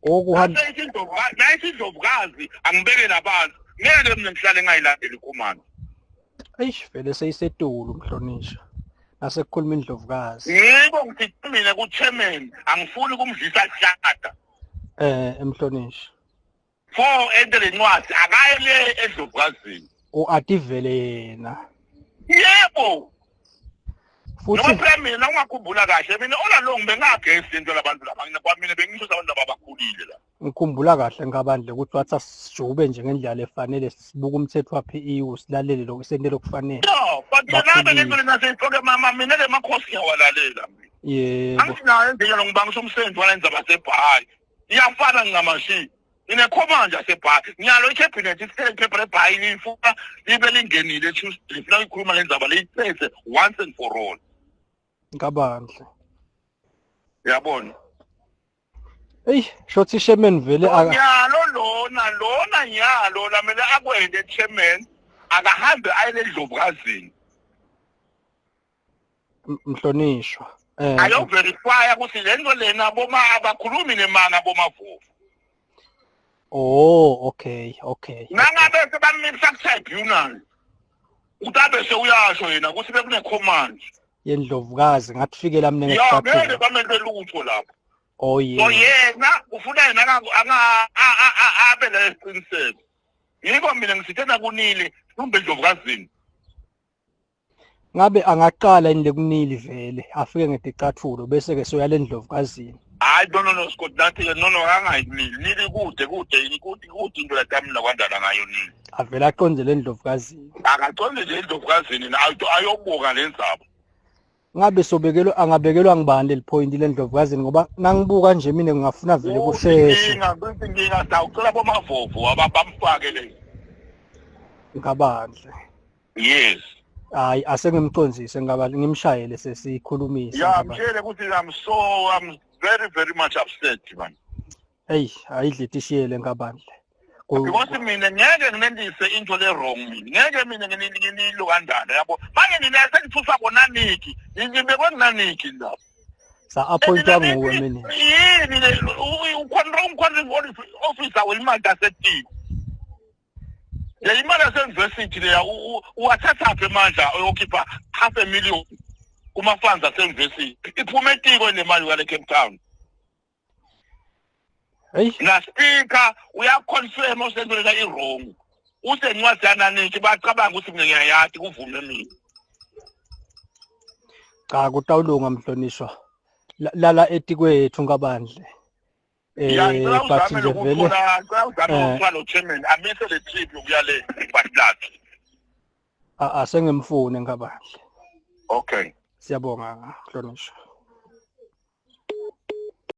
Okuhamba Nayithi indlovukazi angibeke nabantu, ngeke mina ngihlale ngayilandeli ikhumana. Eish, vele seyisetulu mhlonishwa. Nasekukhuluma indlovukazi. Yebo, ngithi mina ku-chairman angifuni kumdlisa hlada. Emhlonishwa. For ente le ncwadi akaye le endlovukazini. U-ativele yena. Yebo. Futhi noma phela mina ungakhumbula kahle mina all along bengagesi into labantu laba, mina kwamina bengisusa abantu laba abakhulile la. Ngikhumbula kahle ngabandle ukuthi wathi asijube nje ngendlela efanele, sibuke umthetho wa-PEU, silalele lokhu, sente lokufanele. No, but yena be lento lena seyixoke mama, mina le makhosi ngiyawalalela mina. Yebo. Anginayo endlela ngibangisa umsebenzi wala indzaba sebhayi. Iyafana ncamashi. Nginekhomanda yasebhayi. Ngiyalo i-cabinet isithele iphepha lebhayi lifuna libe lingenile Tuesday, lifuna ukukhuluma ngendzaba leyithethe once and for all. Ngabandle. Uyabona? Eyi, shothi chairman vele aka Nyalo lona nyalo lamele akwende chairman akahambe aye lendlovukazini. Mhlonishwa. Ayoverifya ukuthi lento lena boma abakhulumi nemanga bomavovu. Oh, okay. Nangabe sebamikisa ku-tribunal, utabe sewuyasho yena ukuthi bekune command yendlovukazi, ngathi fikela mina Ya, ngeke bamente lutho lapho. Oh yeah. So yena ufuna yena anga abe lesiqiniseko. Yiko mina ngisithe nakunile kumbe endlovukazini. Ngabe angaqala yini lekunili vele afike ngedicathulo bese ke soya lendlovukazini? Hayi, no, no, no, Scott, nathi no, no, angayinili nili kude kude kude kude into latamina kwandala ngayo nili. Avele aqonde lendlovukazini. Akaconde nje endlovukazini ayobuka lenzaba. Ngabe sobekelwa, angabekelwa ngibani leli point lendlovukazini? Ngoba nangibuka nje mina ngingafuna vele kusheshe. Inkinga, inkinga sawucela bomavovo abamfake le. Ngabandle. Yes. Hayi, asengimcondzise ngaba ngimshayele sesikhulumisa. Ya, mtshele ukuthi I'm very very much upset, man. Hey, ayidle tishiyele ngabandle. Because mina ngeke nginendise into le wrong, mina ngeke mina nginilo kanjani, yabo? Manje nina sengithusa kona niki ngibekwe nginaniki lapho. Sa appointwa nguwe mina. Yini le ukhona officer welimali asetiko le imali yase-university leya, uwathathaphi emandla oyokhipha 500,000 kuma-funds ase-university? Iphume etiko le mali yale Cape Town. Hey. Na speaker uyaconfirm osento lena i-wrong, usencwadi yananithi bacabanga ukuthi mina ngiyayati kuvume mina. Cha, kutawulunga mhlonishwa. Lala etikwethu ngabandle. Ya, ngicela but uzame nje vele lokuthola, ngicela uzame ukuthola lo chairman amise le trip yokuya le Batlak. Asengimfune ngabandle. Okay. Siyabonga mhlonishwa.